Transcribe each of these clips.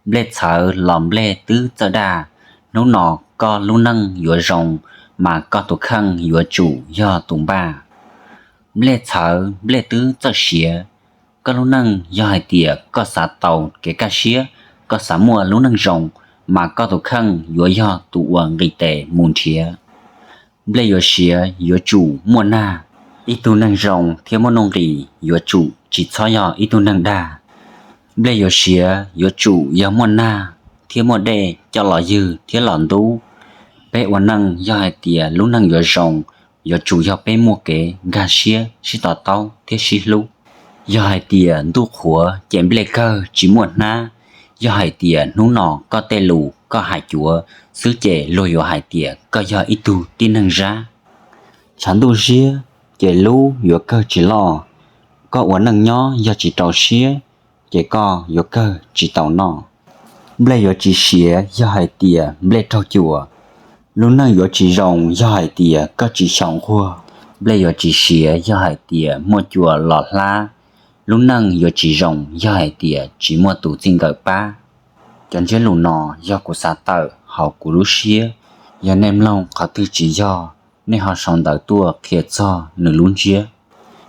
Nplej txhawv los nplej twb txawj daj, hnub no koj lub neej yuav zoo, mas koj tus kheej yuav tsum yog tus npaj. Nplej txhawv nplej twb txawj siav, koj lub neej yog hais tias koj xav tau kev kaj siab, koj xav muaj lub neej zoo, mas koj tus kheej yuav yog tus uas nqis tes mus nrhiav. Nplej yuav siav yuav tsum muaj nag. Ib tug neeg zoo thiab muaj nuj nqis yuav tsum tsis txhob yog ib tug neeg dag. Nplej yuav siav yuav tsum yog muaj nag thiab muaj dej coj los ywg thiab los ntub. Peb ua neej yog hais tias lub neej yuav zoo, yuav tsum yog peb muaj kev nkag siab, sib to taub thiab sib hlub. Yog hais tias ntuj qhuav ces nplej kawg tsis muaj hnab. Yog hais tias hnub no koj tej lus koj hais cuav xwb ces luag yuav hais tias koj yog ib tug tib neeg zab. Tshav ntuj siab ces lub yuav kawg tsis loj. Koj ua neej nyob yog tsis rau siab ces koj yuav kawg tsis tau noj. Nplej yuav tsis siav yog hais tias nplej raug cuam. Lub neej yuav tsis zoo yog hais tias koj tsis xyaum nquag. Nplej yuav tsis siav yog hais tias muaj cua los hlab. Lub neej yuav tsis zoo yog hais tias tsis muaj tus txij nkawm pab. Cov ntsiab lus no yog kuv xav tawm hauv kuv lub siab. Yog nej mloog qhov twg tsis yog, nej ho sau ntawv tuaj qhia txog nws lub ntsiab.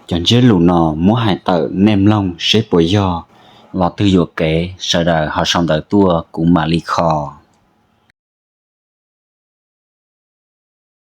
Cov ntsiab lus no muab hais tawm nej mloog seb puas yog. Los twg yuam kev, sawv daws ho sau ntawv tuaj kuv mam li kho.